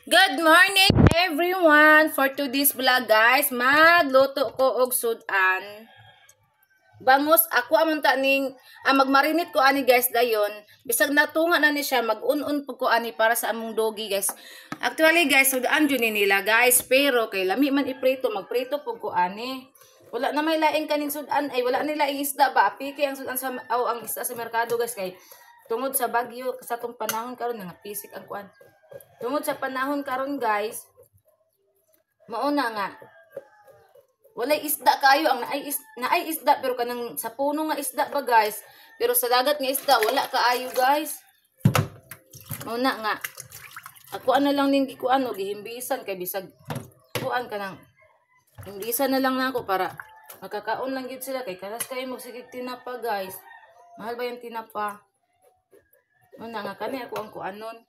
Good morning everyone! For today's vlog guys, magluto ko og sudan. Bangus ako amon ta ning magmarinate ko ani guys dayon. Bisag natunga na ni siya, mag-un-un pud ko ani para sa among doggy guys. Actually guys, sudan jud ni nila guys, pero kay lami man iprito, magprito pud ko ani. Wala na may laing kaning sudan, ay wala ni laing isda ba? Apiki ang sudan sa aw ang isda sa merkado guys kay tungod sa bagyo sa tong panahon karon nga pisik ang kuan. Tungod sa panahon karon guys, mauna nga walay isda kayo, ang naay isda pero kanang sa puno nga isda ba guys, pero sa dagat nga isda wala kaayo guys. Mauna nga ako ana lang ning gikuan og gihimbisan kay bisag kuan kanang himbisan na lang nako para makakaon lang gyud sila kay karas kayo magsigig tinapa guys. Mahal ba yung tinapa? Mauna nga kani ako ang kuanon.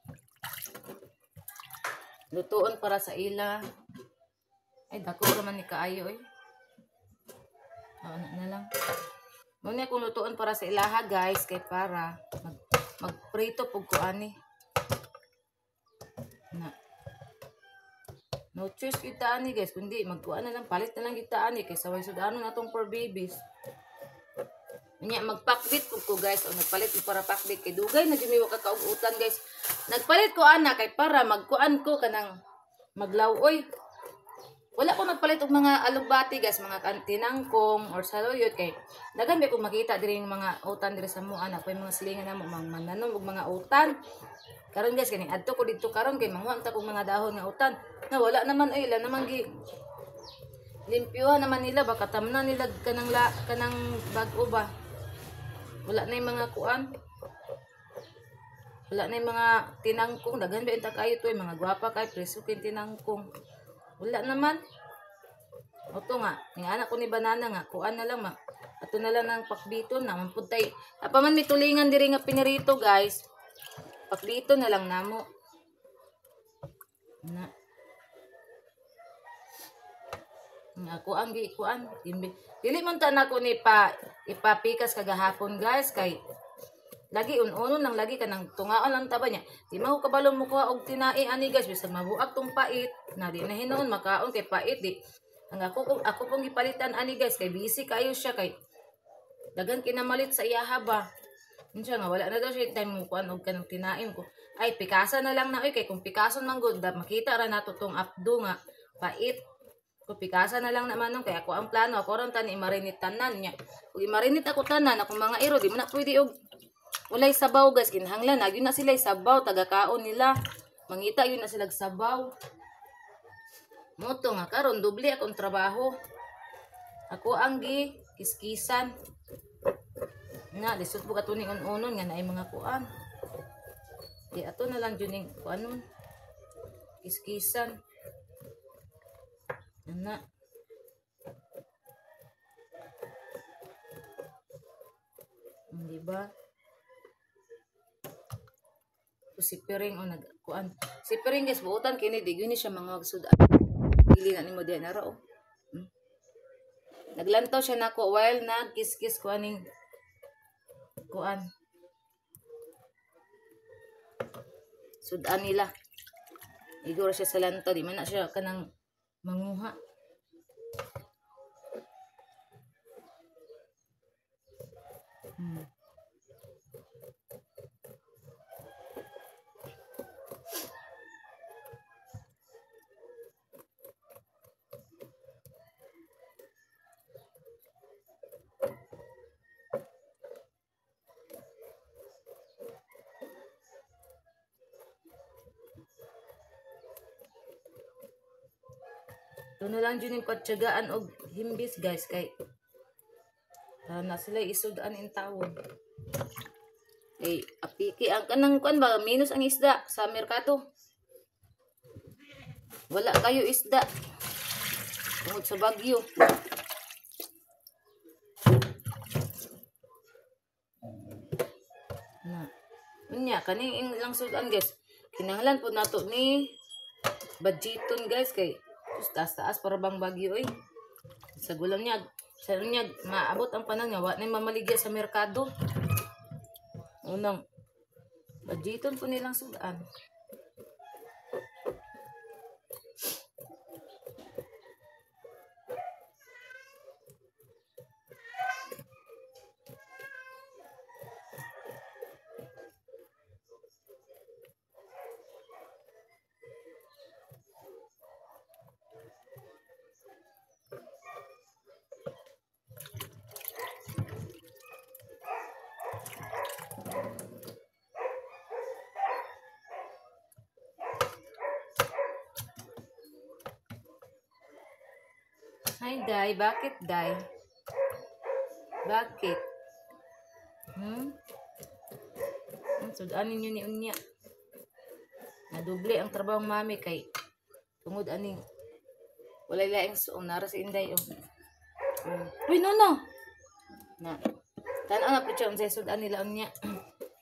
Lutuon para sa ila. Ay, dako raman ni kaayo eh. Ano na lang. Muna akong lutuon para sa ilaha guys kay para magprito pug ko ani. Na. No choice kita ani guys kundi magkuan na lang, palit na lang kita ani kay saway sudano na tong for babies. Nya magpakbit pug ko guys o nagpalit ko para pakbit kay dugay na gimiwa ka kaog utan guys. Nagpalit ko ana kay para magkuan ko kanang maglaw-oy. Wala ko nagpalit og mga alugbati guys, mga tinangkong or saluyot kay daghan ba kung makita diri yung mga utan diri sa mo ana, koy mga silingan namo mga mananom og mga utan. Karon guys kani adto ko didto karon kay manguha ta kog mga dahon nga utan. Na wala naman ay ila naman gi limpyuhan naman nila baka tamna nila kanang kanang bag-o ba. Wala na yung mga kuan. Wala na yung mga tinangkong. Daghan ba yung takayo to, mga gwapa kay preso kay tinangkong. Wala naman. Oto nga, yung anak ko ni banana nga, kuan na lang ma. Ato na lang ang pakbito na mampuntay. Apa man may tulingan diri nga pinirito guys. Pakbito na lang namo. Na. Nga kuan gi kuan. Dili man ta nako ni pa ipapikas kagahapon guys kay lagi un-unon lang lagi kanang tungaon lang taba niya. Di man ko kabalo mo kuha og tinai ani guys bisag mabuak tong pait na di na hinuon makaon kay pait di. Ang ako pong gipalitan ani guys kay busy kayo siya kay daghan kinamalit sa iyaha ba. Unsa nga wala na daw siya time mo kuan og kanang tinaim ko. Ay pikasa na lang na oy kay kung pikason man gud makita ra nato tong apdo nga pait. Kung pikasa na lang naman nung kay ako ang plano ako ron tani i-marinate tanan niya. Kung i-marinate ako tanan akong mga iro di man na pwede og walay sabaw guys, kinahanglan na gyud na sila sabaw, tagakaon nila. Mangita gyud na sila sabaw. Moto nga karon doble akong trabaho. Ako ang gi kiskisan. Na lisod po katuning un-unon nga naay mga kuan. Di ato na lang jud ning kuanon. Kiskisan. Ana. Di ba? Si Piring o nagkuan. Si Piring guys, buutan kini di gyud ni siya mga sudan. Dili na nimo diha na ra oh. Naglantaw siya nako while nagkiskis ko aning kuan. Sudan nila. Igor siya sa lantaw, di man na siya kanang manguha. Ito na lang dyan yung patsagaan og himbis guys kay para na sila isudaan in tawon. Kay apiki ang kanang kuan ba minus ang isda sa merkado. Wala kayo isda tungod sa bagyo. Na. Unya kaning ilang sudan guys. Kinahanglan pud nato ni budgeton guys kay taas-taas para bang bagyo eh. Sa gulang niya, sa niya maabot ang panahon nga wa na mamaligya sa merkado. Unang budgeton po nilang sudan. Hi, Day. Bakit, Day? Bakit? Sudan ninyo ni unya. Nadoble ang trabaho ng mami kay tungod aning walay laing suong nara si Inday. Oh. Uy, no, no. Na. Tan-aw na po siya unsay sudan nila unya.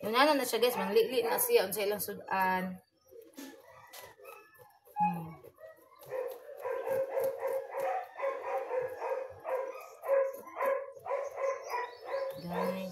Yun na siya, guys. Manglili na siya unsay ilang sudan. Guys.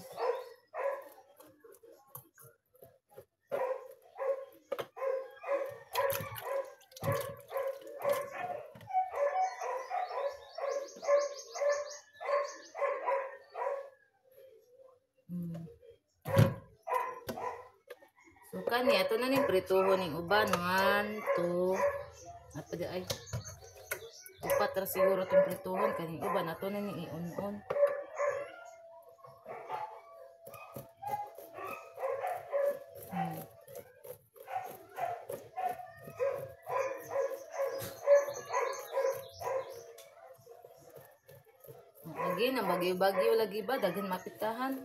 So kani ato na ning prituhon ning uban 1 2 apa di ay upat ra siguro tong prituhon kaning uban ato na ning i-on-on. Lagi na bagyo-bagyo lagi ba daghan mapitahan.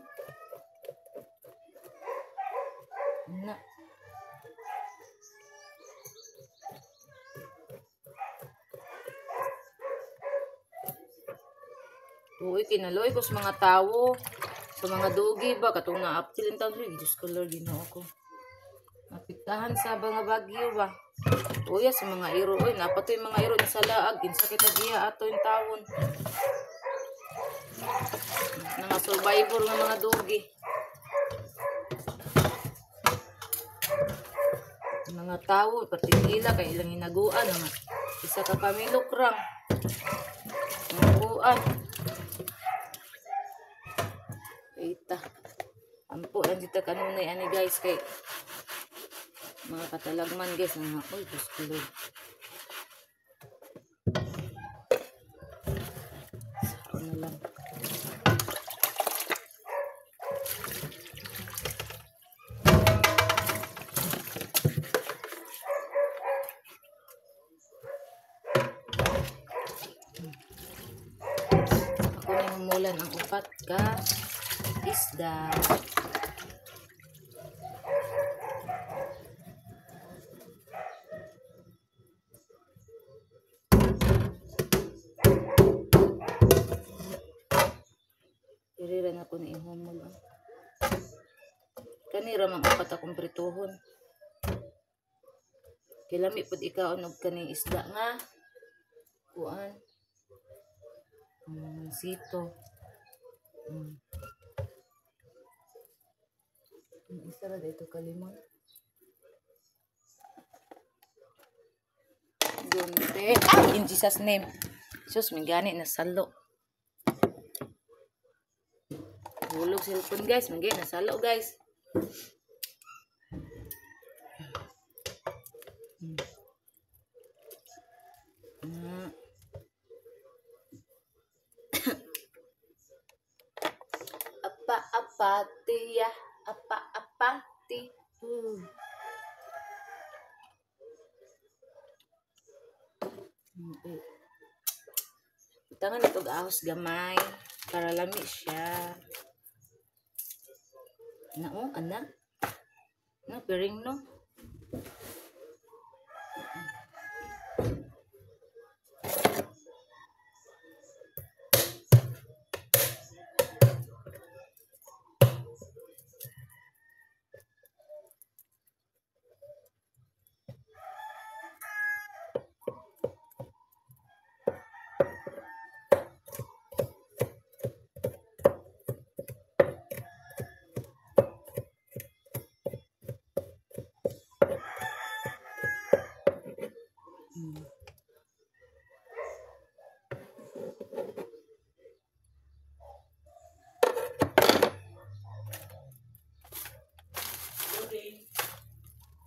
Na. Uy, kinaloy ko sa mga tawo, sa mga dugi ba katong naaptil in taon, Diyos ko Lord, Ginoo ko. Napitahan sa mga bagyo ba. Uy, sa mga iro, uy, napatoy mga iro sa laag, kinsa kita giya ato in tawon. Mga survivor nga mga dugi. Mga tawo, patigila kay ilang hinaguan, mga isa ka pamilok rang. Hinaguan. Kita. Ampo lang dito kanunay ani guys kay mga katalagman guys nga oy Diyos ko Lord. Sao na lang. Ako na humulan ang upat ka isda. Diri na ko ni ihumol. Kanira mang upat akong prituhon. Kilami pud ikaon og kaning isda nga kuan. Sito. Isa ra dito kalimon. Gunte. Ay, in Jesus name. Sus, may gani na salo. Hulog cellphone guys, may gani na salo guys. Apa apa tiya, apa apa ti. Tangan ito ahos gamay para lami siya. Na oh, ana. Na piring no.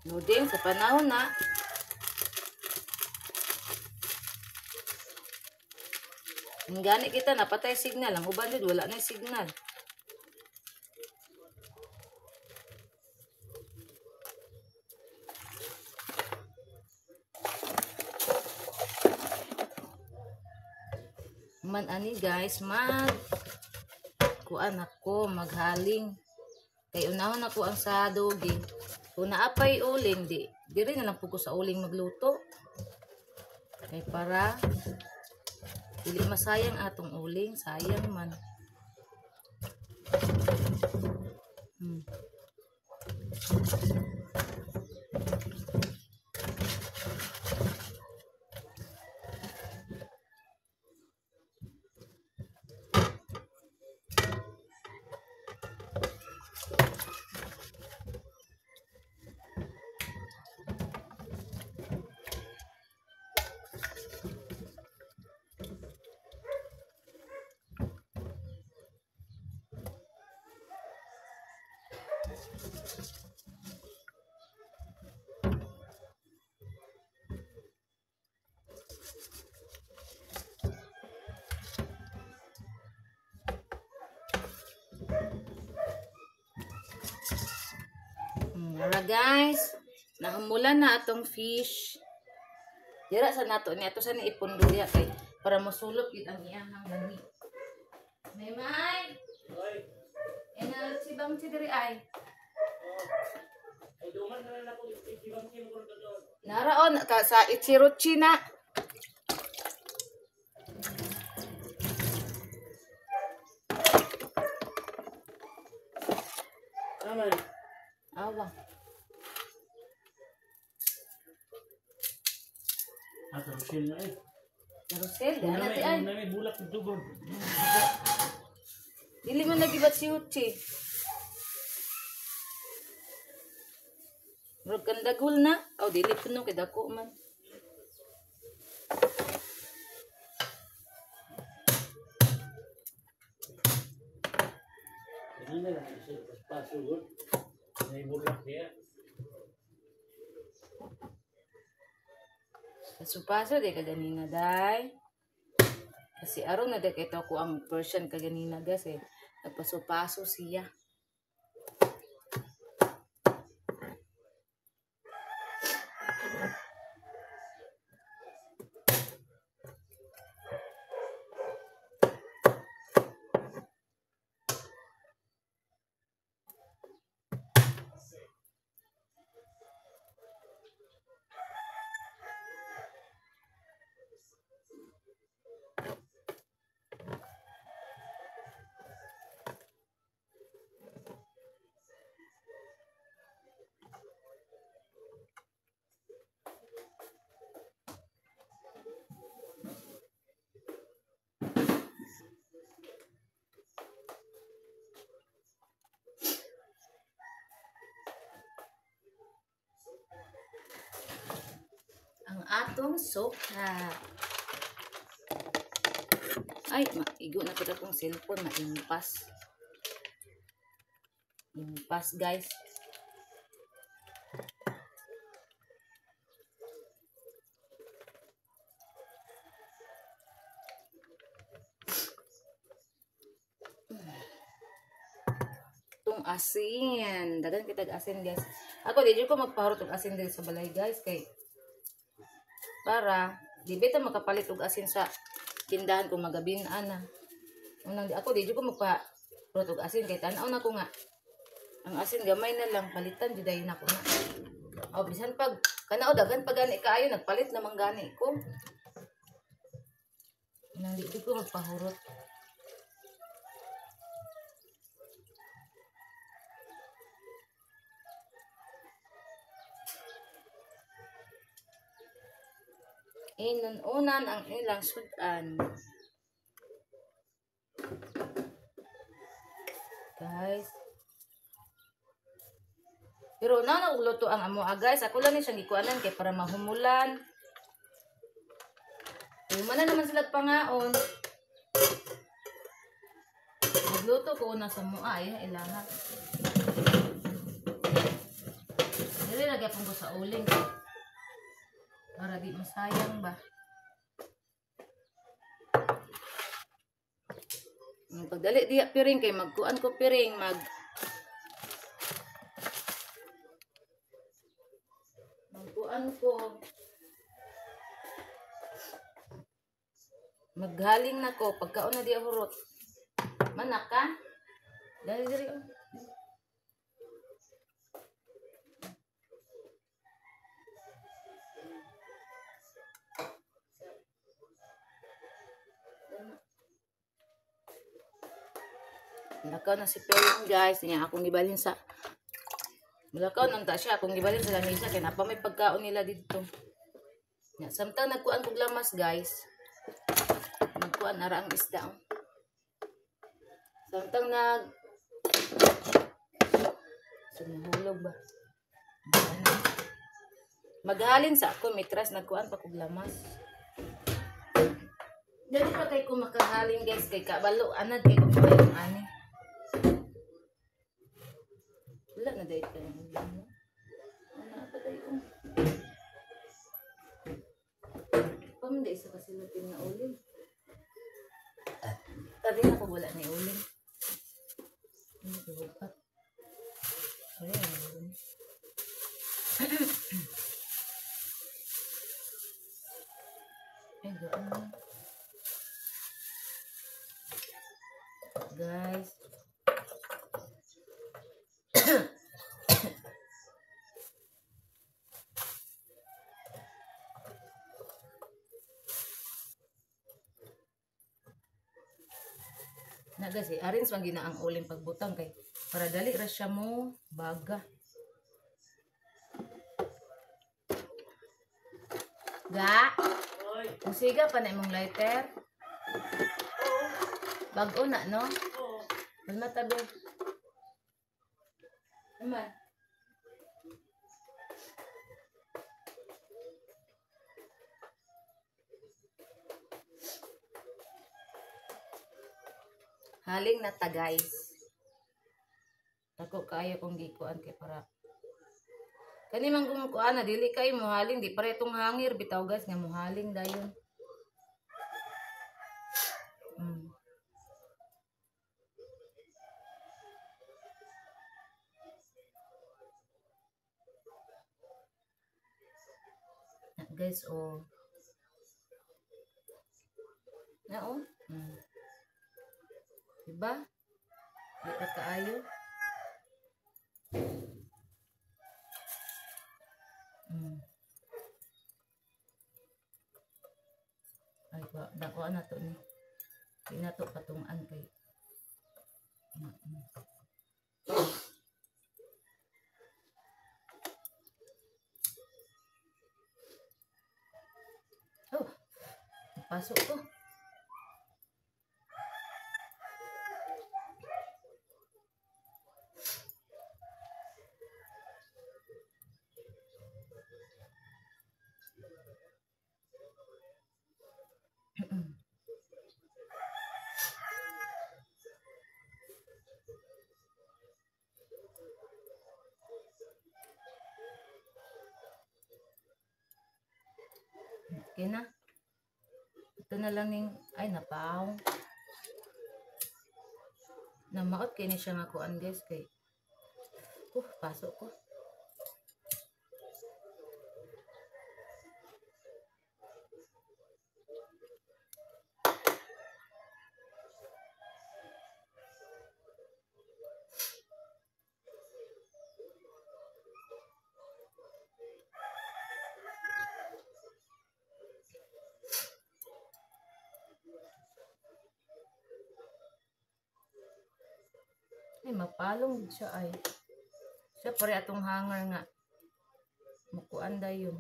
Loading sa panahon na. Ang gani kita napatay signal ang uban did wala na signal. Man ani guys, mag kuan ako, maghaling. Kay unahon ako ang sa dogi. Kung naapay uling, di diri na lang po ko sa uling magluto. Kay para dili masayang atong uling, sayang man. Alright guys, nahumulan na atong fish. Dira sa nato ni ato sa ni ipundo diha kay para mosulop gid ang iyang lami. May may. Ena si bang si diri ay. Ay duman na lang ako si bang si mo doon. Naraon ka sa Ichirochi na. Aman. Awa. Ato Rochelle na eh. Rochelle, ana ti ay. May bulak ng tugod. Dili man nagibat si Uchi. Murag kandagol na. Aw, dili puno kay dako man. Ano na lang sa pasugod. May bulak niya. Paso-paso di kaganina day. Kasi aron na di kay ko ang Persian kaganina guys eh. Nagpaso-paso siya. Ang atong soka. Ay, maigo na po akong cellphone. Maimpas. Impas, guys. Itong asin. Dagan kitag asin, guys. Ako, di ko magpahurot og asin diri sa balay, guys. Kay para di beta makapalit og asin sa tindahan kung magabin ana. Unang di ako di jud ko magpahurot og asin kay tan-aw na ko nga ang asin gamay na lang palitan jud dayon ako na. O bisan pag kanao daghan pa gani kaayo nagpalit naman gani ko. Unang di jud ko magpahurot. Inununan ang ilang sudan. Guys. Pero na naugluto ang amo guys. Ako lang ni siyang gikuanan kay para mahumulan. Humana naman sila pangaon. Nagluto ko na sa mua ay ilaha. Dili lagi akong ko sa uling. Para di masayang ba. Pagdali diya piring kay magkuan ko piring magkuan ko. Maghaling na ko pagkaon na di hurot. Manak ka? Dali diri oh. Mulakaw na si Perrin guys. Niya akong gibalhin sa mulakaw nang ta siya akong gibalhin sa lamesa kay napa may pagkaon nila didto. Nya samtang nagkuan kog lamas guys. Nagkuan ara ang isda. Oh. Samtang nag sumuhulog ba. Maghalin sa ako mitras nagkuan pa kog lamas. Dali pa kay ko makahalin guys kay kabalo anad kay ko yung ani. Wala na dahil ka ng ulam, no? Ano pa tayo? Pamunday isa kasi lupin na uling. Tabi na kung wala na yung uling. Ano ito? Ayun. Ay, gaan. Guys. Na guys, arrange man gina ang uling pagbutang kay para dali ra siya mo baga. Ga. Musiga pa na imong lighter. Bag-o na no? Oo. Matabi. Naman. Haling na ta guys. Dako kaayo kong gikuan kay para kani man kung kuan na dili kay mohaling di pare itong hangir bitaw guys nga mohaling dayon. Na, guys oh. Na oh. Diba? Di ka kaayo. Ay, dako na to ni. Di na to patungan kay. Oh, pasok ko. Okay na. Ito na lang yung, ay napaw. Namaot kay ni siya nga kuan guys kay. Pasok ko. Ay, mapalong siya ay. Siya pare atong hanger nga. Mukuan dayon.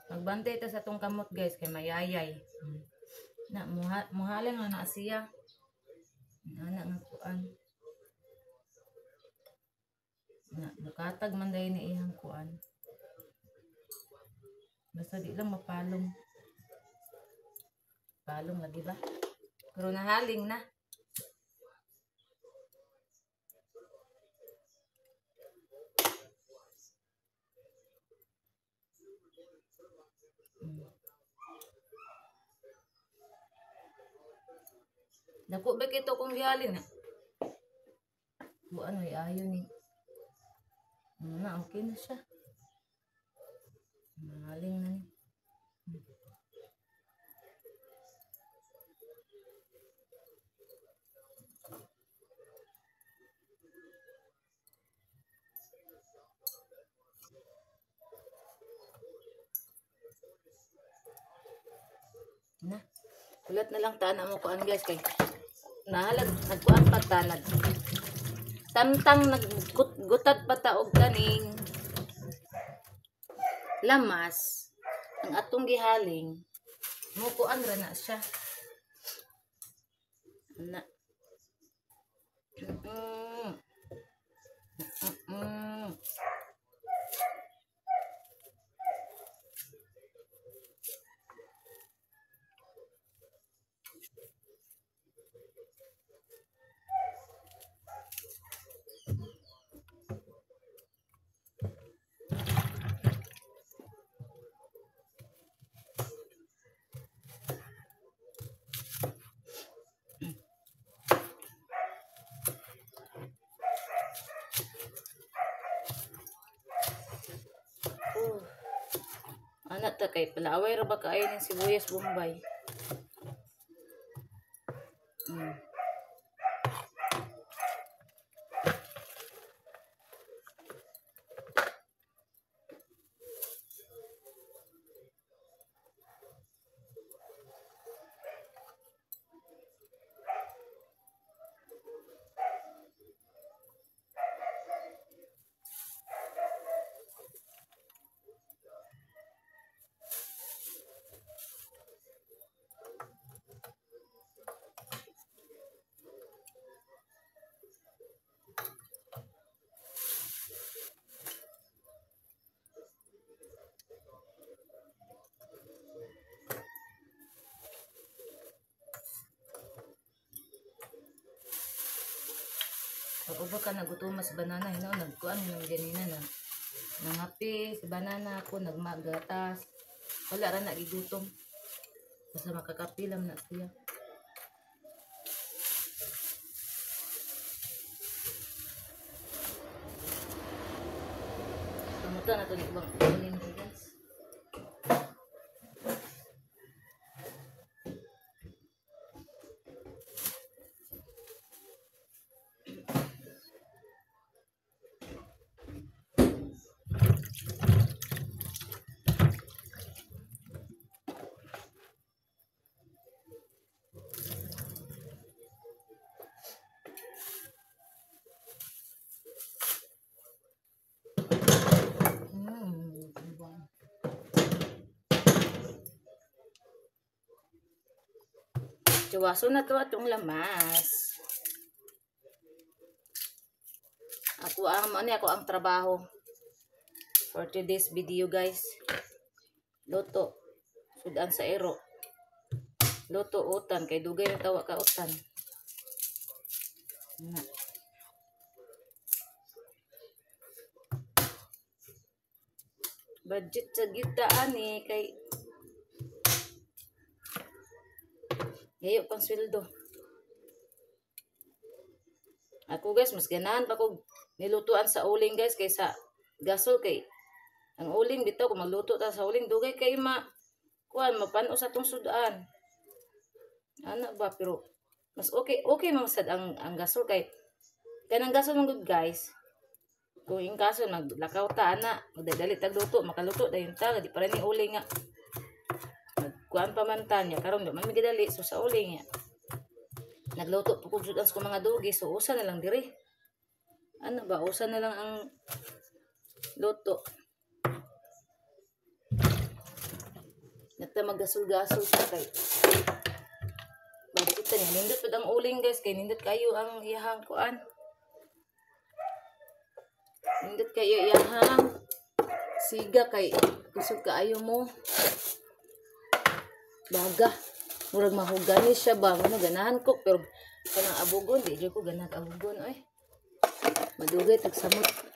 Magbantay ta sa atong kamot guys kay mayayay. Na muhaling na siya. Ana nga kuan. Na mukatag man dai ni iyang kuan. Basta di lang mapalong. Palong lagi ba? Pero nahaling na. Dako ba kito kung gihalin na? Buan ay ayo ni. Ano na, okay na siya. Mahaling na ni. Na. Ulat na lang ta na mo kuan guys kay nahalag nagkuan pa ta nag tantang naggutad pa ta og kaning lamas ang atong gihaling mukuan ra na siya. Na. Anak ta kay palaway ra ba kaayo ning sibuyas Bombay. Pag uba ka nagutom sa banana, hinaw nagkuan ng ganina na nangapi sa banana ako nagmagatas. Wala ra na gigutom. Basta makakapilam na siya. Pamuta na ito ng ibang uling guys. Tiwaso na to atong lamas. Ako ang ano, ako ang trabaho for today's video guys. Luto sudan sa ero. Luto utan kay dugay na tawa ka utan. Na. Budget sa gyud ani kay gayo pang sweldo. Ako guys, mas ganahan pa kog nilutuan sa uling guys kaysa gasol kay ang uling bitaw kung magluto ta sa uling dugay kay ma kuan mapano sa atong sudan. Ana ba pero mas okay okay man sad ang gasol kay kanang gasol man gud guys. Kung in kaso naglakaw ta ana, magdadali tag luto, makaluto dayon ta, di pa rin ni uling nga. Kuan pa man ta niya karon di man migidali so sa uling niya. Nagluto po kog sudan sa mga dugi so usa na lang diri. Ano ba, usa na lang ang luto. Nata maggasol-gasol sa kay. Bakit niya nindot pud ang uling guys kay nindot kayo ang iyahang kuan. Nindot kayo iyahang siga kay kusog kaayo mo. Baga. Murag mahugani siya ba mo ganahan ko pero kanang abugon di jud ko ganahan abugon oy. Madugay tagsamot.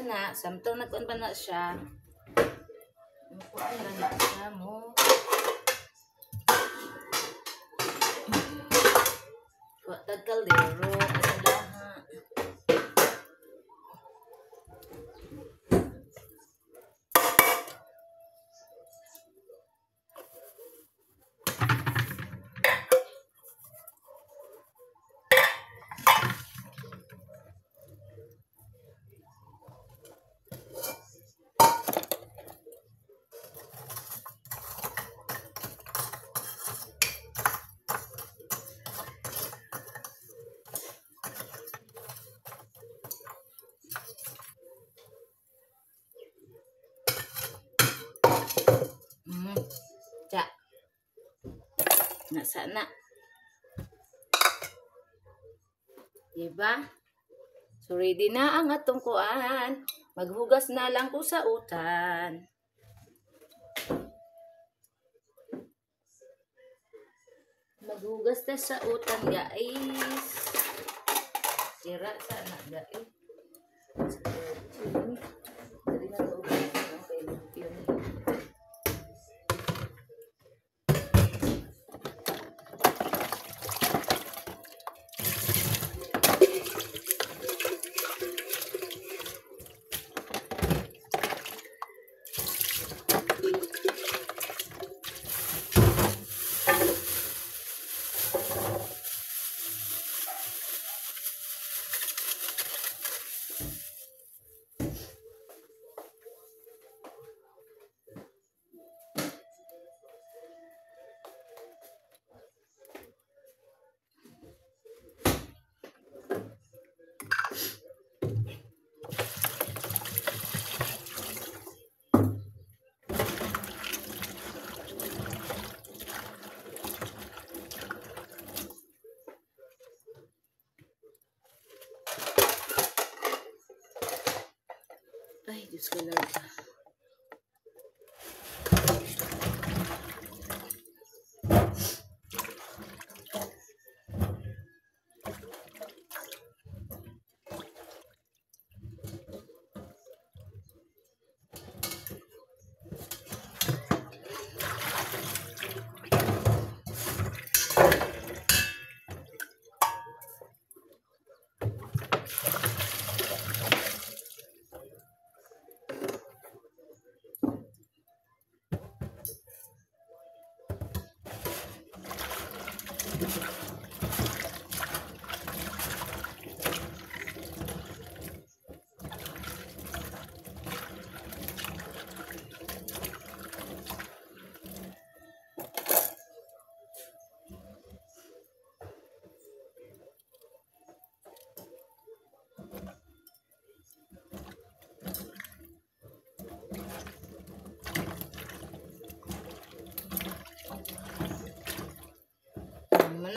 Na, samtang nagkuan pa na siya. Nagkuan na na siya mo. Kuha tag kaldero, ang laha. Tsa. Nasa na. Diba? So ready na ang atong kuan. Maghugas na lang ko sa utan. Maghugas na sa utan, guys. Sira sana, guys. Dali na to. Ay, Diyos ko Lord.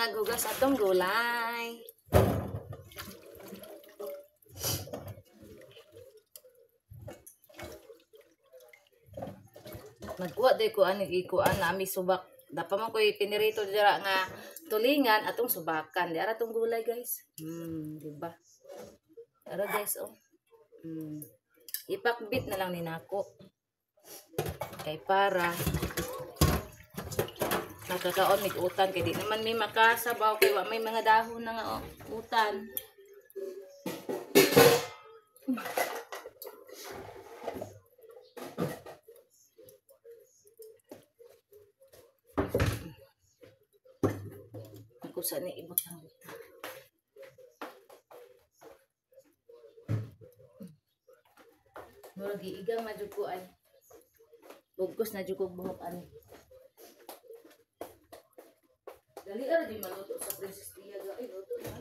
Naghugas atong gulay. Magkuha day ko ani ikuan na ami subak. Dapa man koy pinirito dira nga tulingan atong subakan. Di ara tong gulay guys. Di ba? Ara guys oh. Ipakbit na lang ni nako. Kay para nakakaon mig utan kay di naman may makasabaw kay wa may mga dahon na nga oh, utan. Ako sa ni ibutang dito. Murag giigang na jud ko ay. Bugkos na jud ko buhok ani. Dali ara di maluto sa Princess Pia ga ay luto na.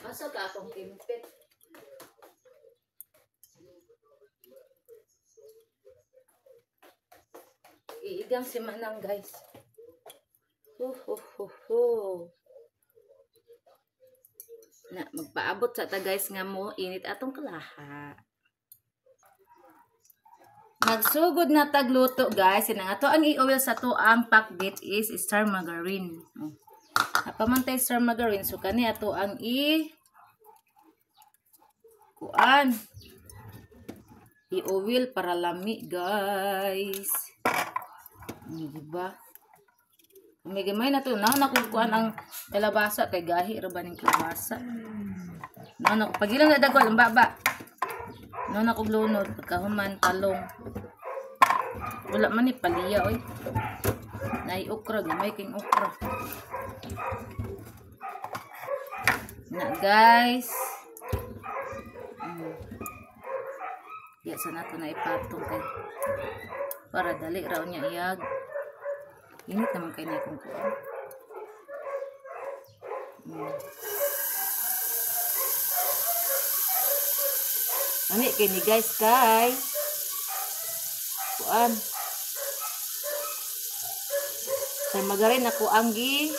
Asa ka akong kimpet? Iigang si Manang guys. Ho ho ho ho. Na magpaabot sa ta guys nga mo init atong kalaha. Magsugod na tagluto guys. Sina nga to ang i-oil sa to ang pakbit is star margarine. Oh. Napamantay star margarine so kani ato ang i kuan i-oil para lami guys. Diba? May gamay na to. Naon ako kuan ang kalabasa kay gahi ra ba ning kalabasa. Naon ako pagilang na dagol ang baba. Naon ako lunod pagkahuman talong. Wala man ni paliya oy. Nay okra gamay king okra. Na guys. Ya sa nato na ipatong kay para dali raw niya iyag. Init naman kay niya kung kuan. Ani kay ni guys kay kuan. Sa magarin ako ang gi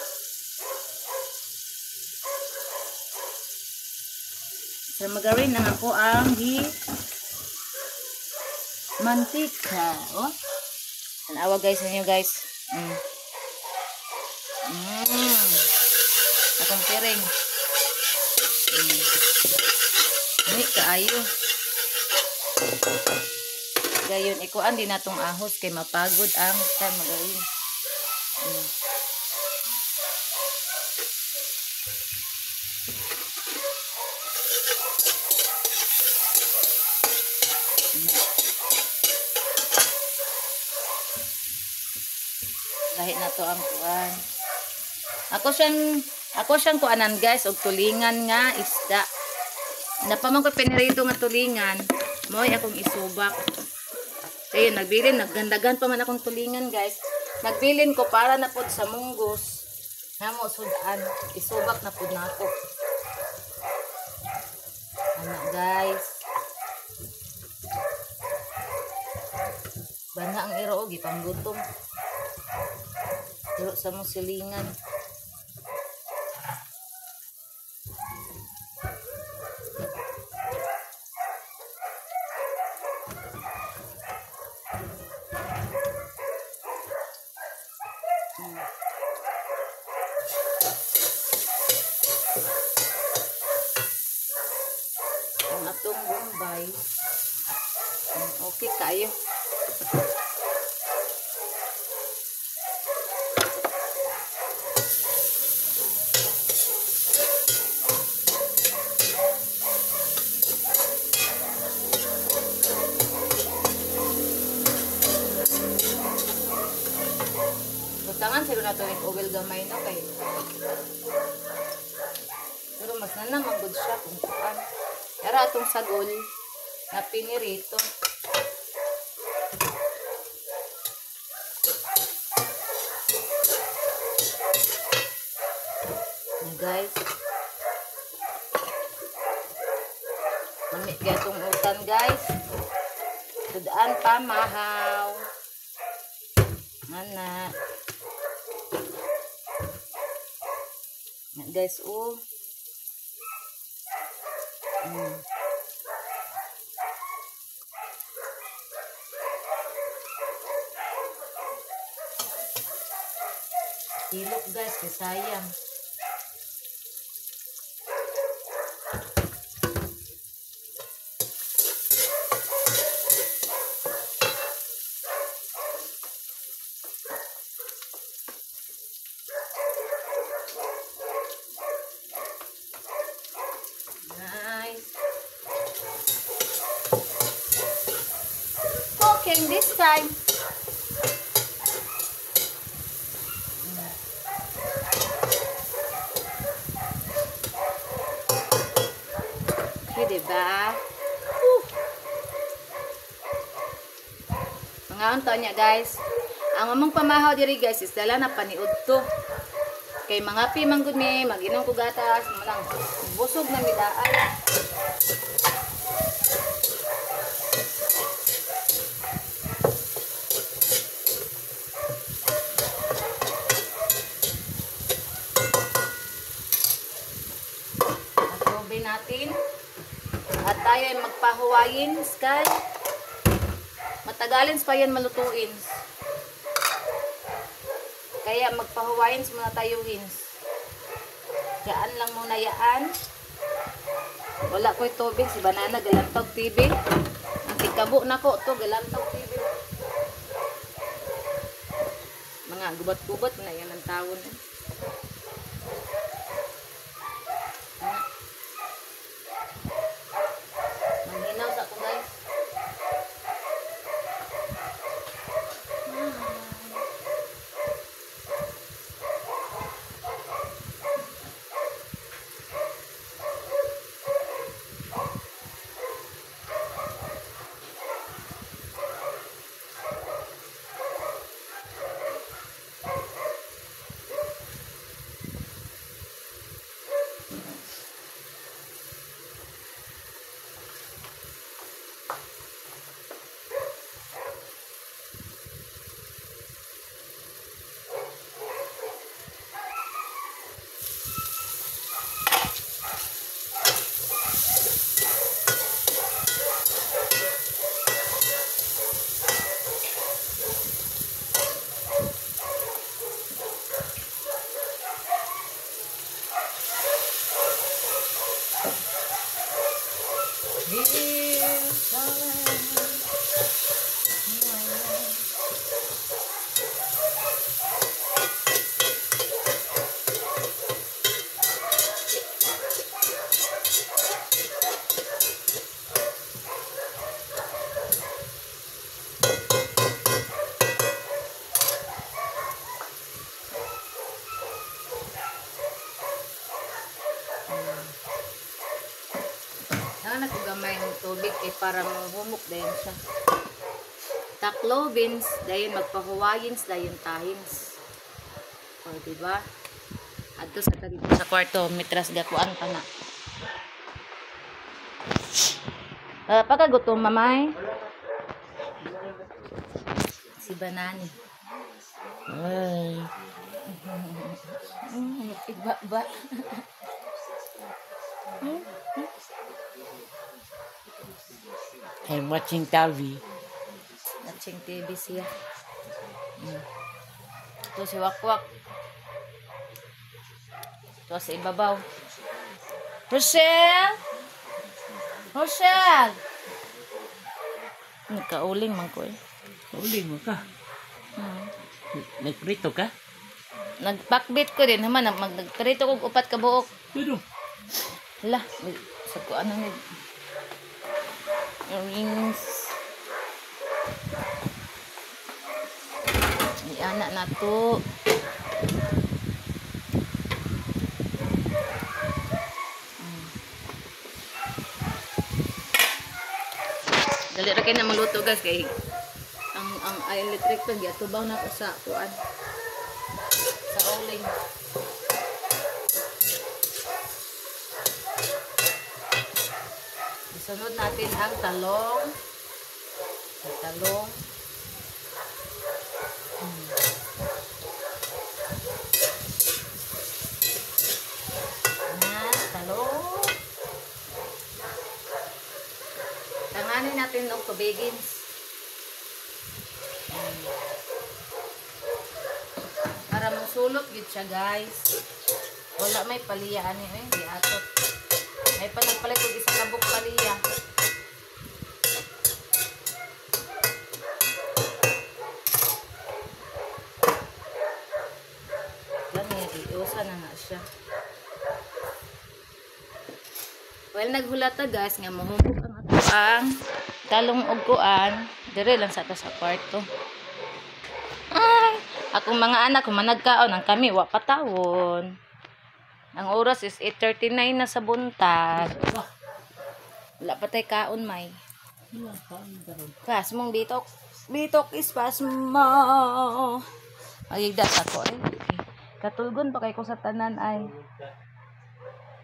sa magarin ang ako ang gi mantika. Oh. Tanawa guys ninyo guys. Akong piring. Ini kaayo. Gayon ikuan din natong ahos kay mapagod ang star margarine. Lahi na to ang kuan. Ako siyang kuanan guys og tulingan nga isda. Napaman ko pinirito nga tulingan, moy akong isubak. Kaya nagbilin, naggandagan pa man akong tulingan guys. Nagbilin ko para na pod sa munggos. Namo sudan, isubak na pod nako. Ana guys. Bana ang iro og gipanggutom. Iro sa mong silingan. Ang atong bombay. Okay kayo. Butangan siguro nato ni oil gamay no kay. Pero mas nana magud siya kung kuan. Ara atong sagol na pinirito. Na guys. Lami kay atong utan, guys. Tudaan pamahaw. Ana. Na guys, oh. Ilok guys, kay sayang. Nice. Cooking this time. Okay, diba? Whew. Mga unto niya, guys. Ang among pamahaw diri, guys, is dala na paniud to. Kay mga pi manggod mi, mag-inom ko gatas, malang busog na midaan. At natin. At tayo ay magpahuwayin, Sky. Matagalin pa yan malutuin. Kaya magpahuwayin muna tayo, hins. Diyan lang muna yaan. Wala ko'y tubig. Si Banana, galantog TV. Ang tikabo na ko to, galantog TV. Mga gubat-gubat na yan ang tawon. Eh. Manghinaw sa ako, guys. Gamay ng tubig kay para mahumok dayon siya. Taklobins dayon magpahuwayins dayon tahins. O diba? Adto sa sa kwarto mitras gakuan pa na. Pagkagutom mamay. Si Banani. Ay. Iba ba? I'm watching TV. Watching TV siya. Ito si Wakwak. Ito sa ibabaw. Rochelle! Rochelle! Nagkauling man ko eh. Kauling mo ka? Nagprito ka? Nagpakbit ko din. Haman, nagprito ko upat ka buok. Pero? Hala, sa ko ano ni rings. Iana na to. Dali ra kay na maluto guys kay ang electric pan giatubaw na ko sa kuan. Sa uling. Isunod natin ang talong. Ang talong. Yan, talong. Tanganin natin ng tubigins. Para masulot gid siya, guys. Wala may paliya ani eh, di atot. May pa nagpalit og isa ka buok paliya. Lami, iusa na nga siya. Well, naghulata guys nga mohubog ang ato ang talong og kuan dire lang sa ato sa kwarto. Ay, akong mga anak kung managkaon ang kami wa patawon. Ang oras is 8:39 na sa buntag. Wala pa tay kaon may. Pas mong bitok. Bitok is pas mo. Magigda sa ko eh. Katulgon pa kay ko sa tanan ay.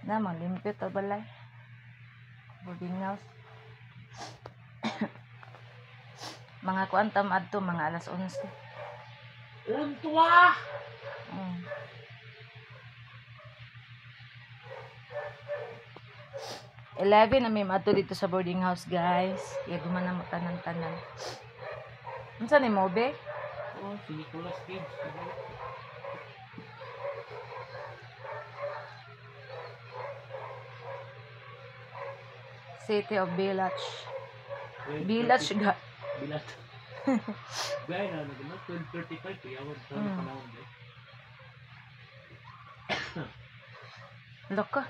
Na malimpyo ta balay. Boarding house. Mga kuan tam adto mga alas 11. Untua! 11 na may adto dito sa boarding house, guys. Kaya duman na mo tanan-tanan. Unsa ni mo be? Oh, si Nicolas Cage. City of Village. Village ga. Bilat. Gaya na, ano, 12:35, kaya sa panahon eh. Loko.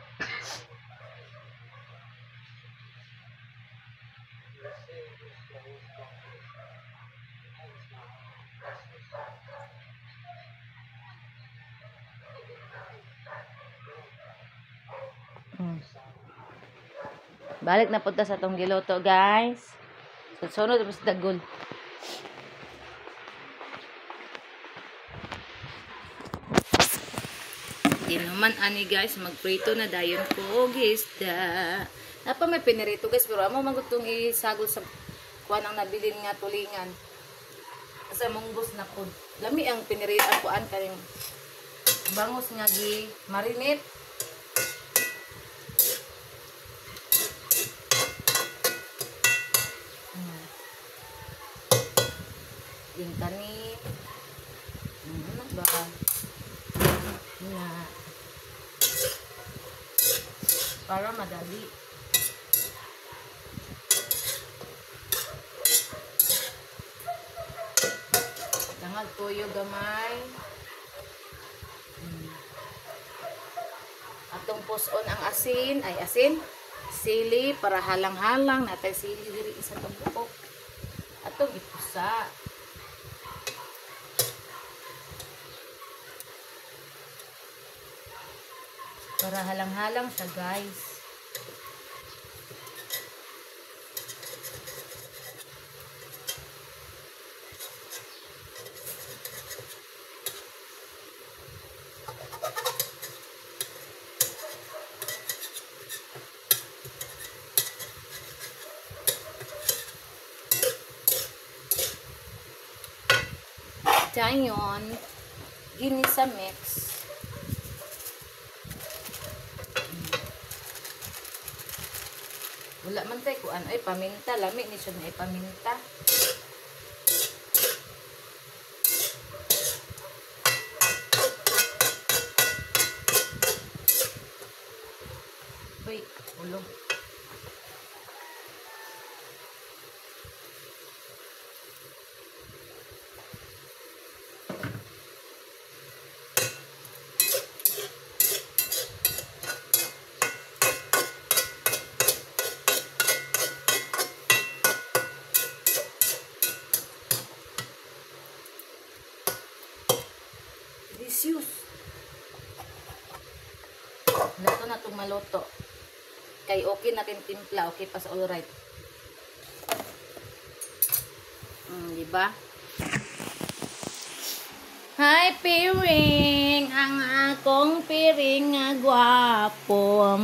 Balik na punta sa atong giluto, guys. Sunod mas dagol. Di naman ani guys, magprito na dayon ko og isda. Napa may pinirito guys, pero amo man gud isagol sa kuan ang nabilin nga tulingan. Sa munggos na pud. Lami ang pinirito ang kuan kaning bangos nga gi marinate. Yung kanin. Ano ba? Nga. Para madali. Tangag tuyo gamay. Atong puson ang asin, ay asin, sili para halang-halang natay sili diri isa ka buok. Atong ipusa. Para halang-halang siya, guys. Dayon, ginisa mix. Wala man tay kuan ay paminta, lami ni siya na paminta. Uy, ulong. Delicious. Luto na itong maluto. Kay okay natin timpla, okay pa sa all right. Diba? Hi, piring! Ang akong piring nga gwapo.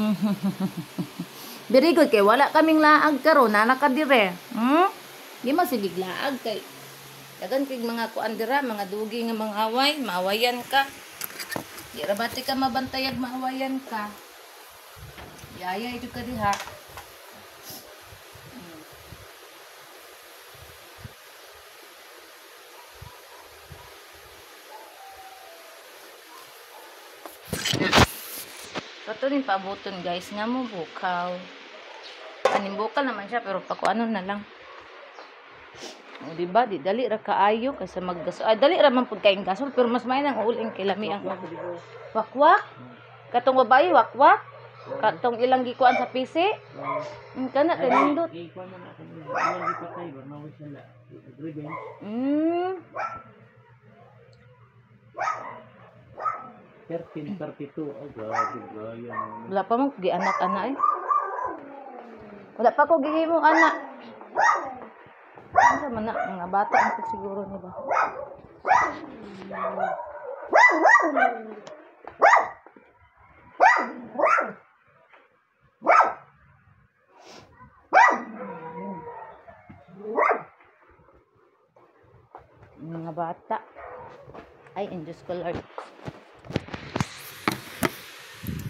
Very good kay wala kaming laag karon, nana ka dire. Di man sige laag kay dagan kay mga kuan dira, mga dugi nga mga away, maawayan ka. Di ra bati ka mabantayag, maawayan ka. Yaya ito ka diha. Kato rin paabuton guys nga mo bukaw. Aning bukal naman siya pero pakuano na lang. O di ba, di dali ra kaayo kaysa maggasol. Ay, dali ra man pud kaayong gasol pero mas may nang uling kay lami ang wakwak. Katong babae wakwak. Katong ilang gikuan sa PC. Kana kay nindot. Mm. 13:32. Oh, grabe, grabe. Wala pa mo gianak-anak eh. Wala pa ko gihimo anak. Ano man na mga bata ang siguro ni ba. Mga bata. Ay, in Diyos ko Lord.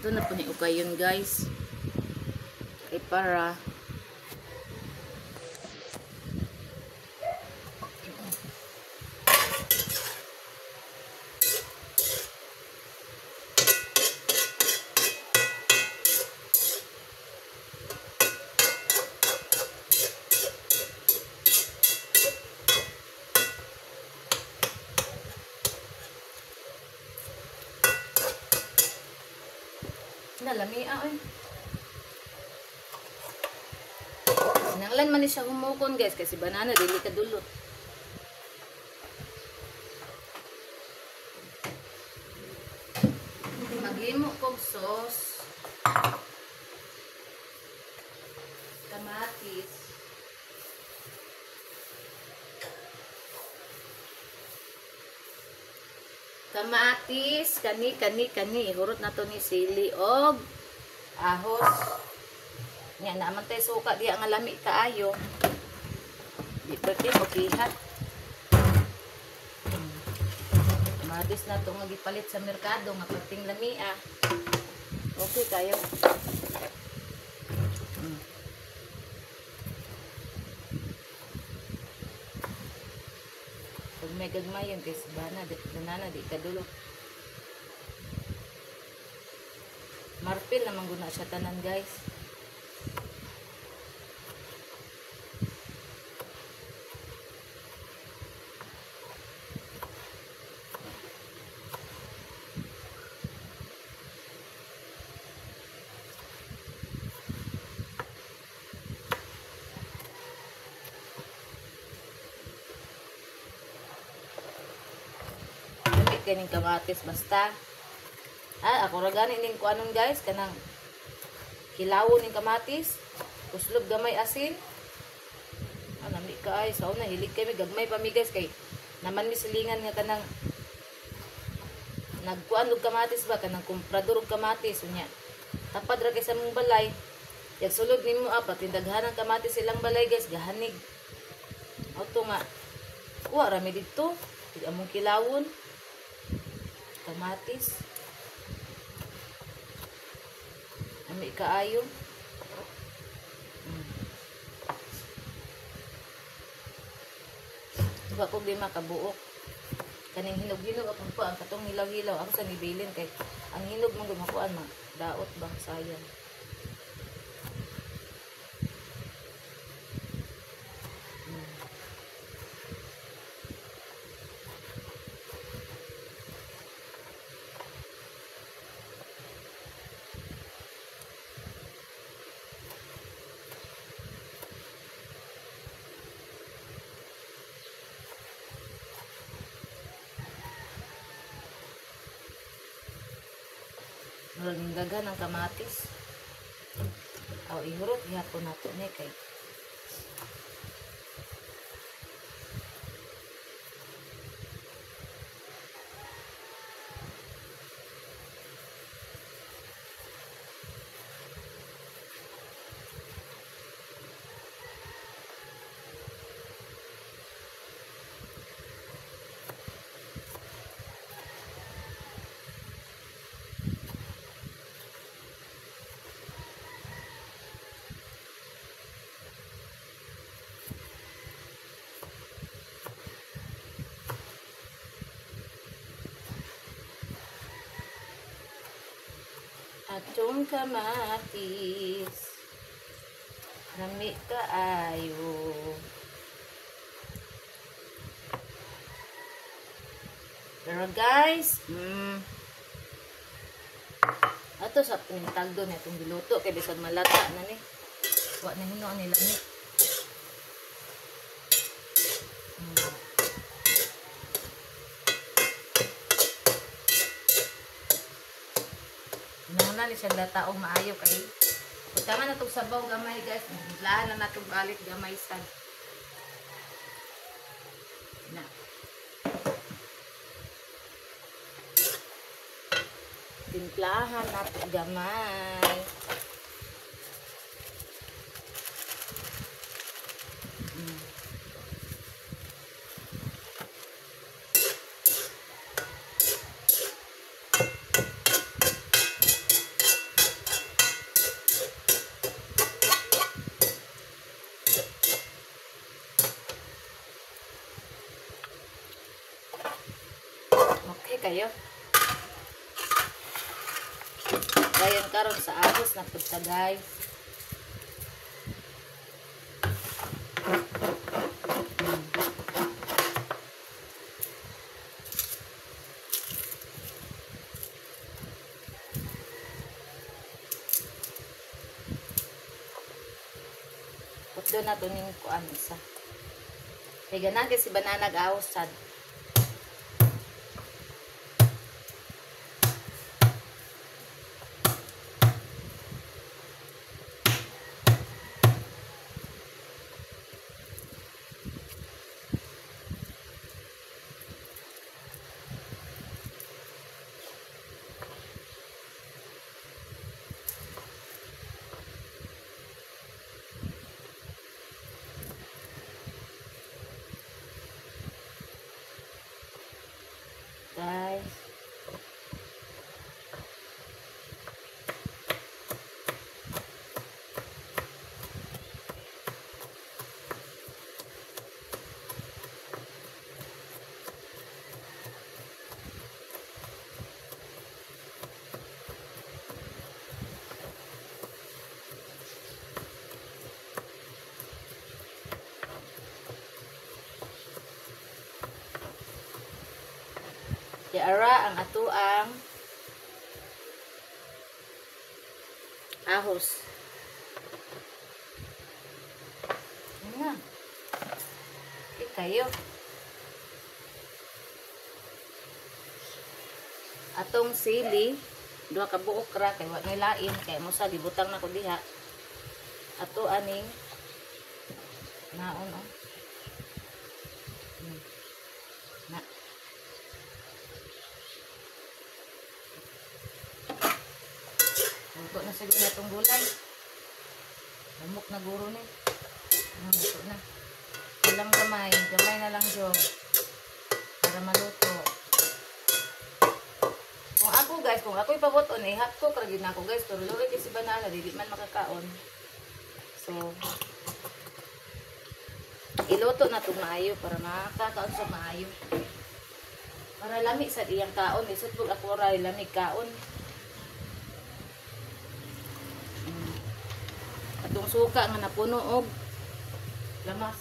Ito na po ni Ukayon guys. Kay para nalami ay. Nanglan man ni siya humukon guys kasi banana dili ka dulot. Maghimo kog sauce. Kamatis. Kamatis, kani kani kani ihurot na to ni sili og ahos. Nya naman tay suka diha nga lami kaayo. Di perti okihat. Kamatis na to nga gipalit sa merkado nga perting lami ah. Okay kayo. Pag may gagmayan kay banana di kadulot. Marpil naman guna siya tanan guys. Kaning kamatis basta. Ah, ako ra gani ning kuanon guys kanang kilawon ning kamatis, kuslob gamay asin. Ah, lami kaay sa una hilig kami gagmay pa mi guys kay naman mi silingan nga kanang nagkuan og kamatis ba kanang kumprador og kamatis unya. Tapad ra kay sa mong balay. Yag sulod nimo apat tindaghan ang kamatis silang balay guys gahanig. Auto nga kuha ra mi didto among kilawon. Kamatis. Ami kaayo. Duha ko 5 ka buok. Kaning hinog-hinog akong pa ang katong hilaw-hilaw ako sa nibilin kay ang hinog man gumakuan ma daot ba sayang. Murag daghan ang kamatis. Aw ihurot gihapon nato ni kay Atong kamatis. Lami kaayo. Pero guys, ato sa pinitagdo na itong giluto kay bisag malata na ni. Wa na hinuon ni lami. Kinahanglan ni siya lata og maayo kay tama na tong sabaw gamay guys. Laan na natong balik gamay sad. Na. Timplahan nato gamay. Okay kayo. Dayon karon sa ahos na pud ta guys. Putlo na to ning kuan isa. Kay ganahan kay si banana ahos sad. Guys. Diara ang atuang ahos. Nga. Okay kayo. Atong sili, duha ka buok ra kay wa nay lain kay mo sa gibutang nako diha. Ato aning naon oh. Na. Luto na siguro na itong gulay. Lamok na guro ni. Luto na. Walang gamay. Gamay na lang dyan. Para maluto. Kung ako guys, kung ako'y pabuton, half cook ra gyud na ako guys. Pero luoy kasi banana, dili man makakaon. So, iluto na itong maayo para makakaon sa maayo. Para lami sa iyang kaon. Isot pug ako ra lami kaon. Atong suka nga napuno og lamas.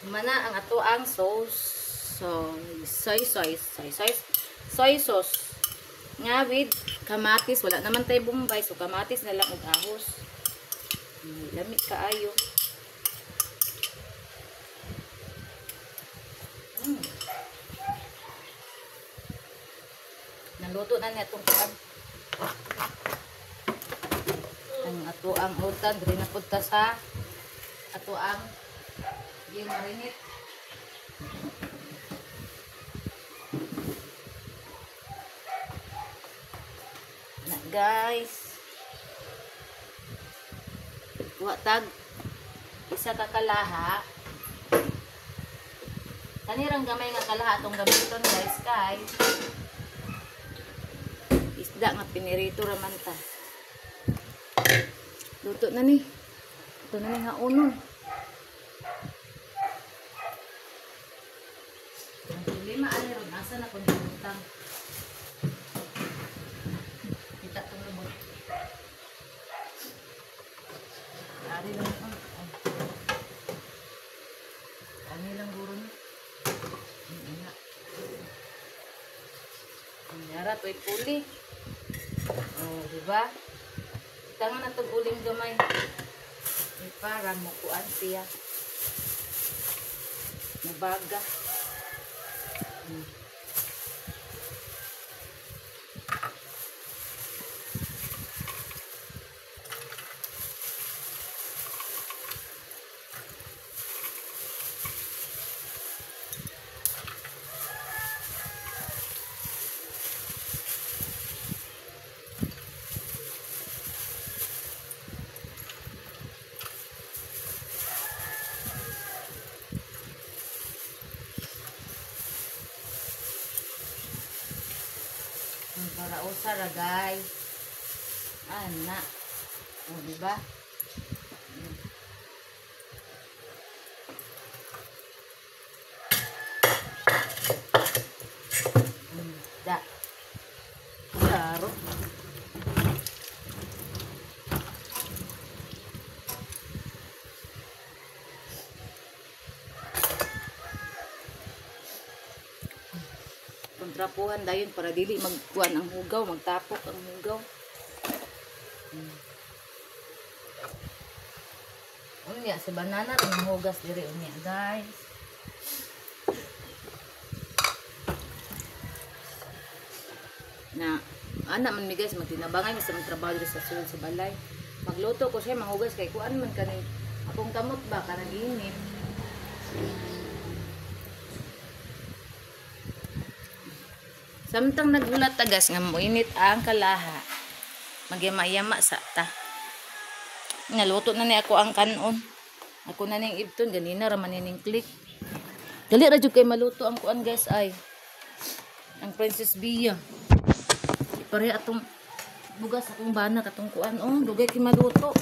Mana ang ato ang sauce, soy soy sauce nga with kamatis. Wala naman tay bombay, so kamatis na lang og ahos. Lami kaayo. Naluto na niya itong kuan. Ang ato ang utan diri na pud ta sa ato ang gimarinate. Na guys. Wa tag isa ka kalaha. Kanirang gamay nga kalaha atong gamiton guys kay isda nga pinirito ra man ta. Luto na ni. Ito na ni haonon. Problema ani ron asa na kun utang. Kita tong lubot. Ari lang ko. Ani lang guro ni. Ina. Yara toy puli. Oh, di ba? Tangan na tong uling gamay. Ay, para mo kuan siya. Mubaga. Para usa ra guys. Ana. O, di ba? Da. Klaro. Kontrapuhan dayon para dili magkuan ang hugaw, magtapok ang hugaw. Unya sa banana rin hugas diri unya guys. Na ana man mi guys magtinabangay mi sa trabaho diri sa sulod sa balay. Magluto ko siya manghugas kay kuan man kaning akong kamot ba kanang init. Samtang nagulat tagas nga moinit ang kalaha. Magyama-yama sa ta. Naluto na ni ako ang kanon. Ako na ning ibton ganina ra man ning click. Dali ra jud kay maluto ang kuan guys ay. Ang Princess Bia. Pare atong bugas akong bana katong kuan oh, dugay kay maluto.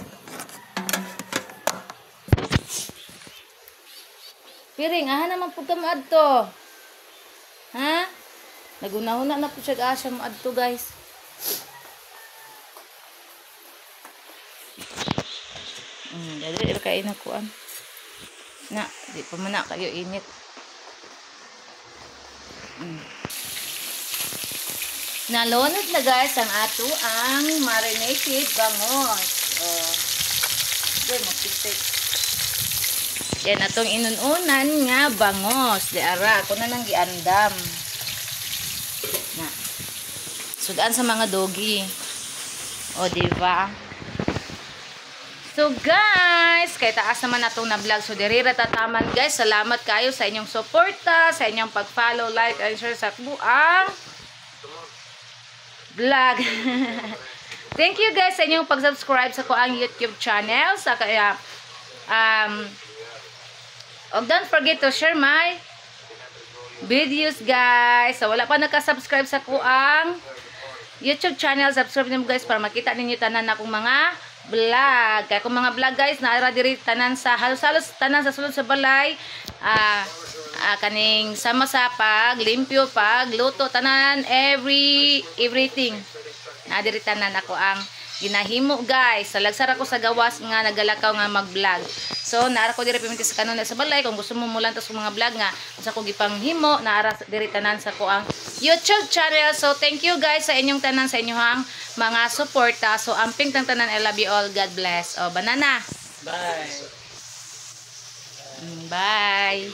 Piring aha naman pud ka moadto. Ha? Nagunahuna na po siya asya mo adto guys. Dali kay na kuan. Na, di pa man na kayo init. Nalunod na guys ang ato ang marinated bangos. Oh. Di mo pitik. Yan atong inununan nga bangos. Di ara ako na nang giandam. Na. Sudan sa mga doggy. O, diba? So, guys, kay taas naman atong na vlog. So, diri ra tataman, guys. Salamat kayo sa inyong suporta, sa inyong pag-follow, like, and share sa buang vlog. Thank you, guys, sa inyong pag-subscribe sa kuang YouTube channel. Sa kaya, don't forget to share my videos, guys. So, wala pa naka-subscribe sa kuang YouTube channel, subscribe niyo guys para makita ninyo tanan akong mga vlog. Kaya akong mga vlog guys, naara diri tanan sa halos-halos tanan sa sulod sa balay. Kaning sama sa pag limpyo, pag luto, tanan everything. Naa diri tanan ako ang ginahimo guys. Salagsar ako sa gawas nga nagalakaw nga mag-vlog. So naara ko diri piminti sa kanon sa balay. Kung gusto mo mulantos sa mga vlog nga sa ko gipanghimo, naara diri tanan sa ko ang YouTube channel. So thank you guys sa inyong tanan, sa inyong mga suporta. So amping tang tanan, I love you all. God bless. Oh, banana. Bye. Bye.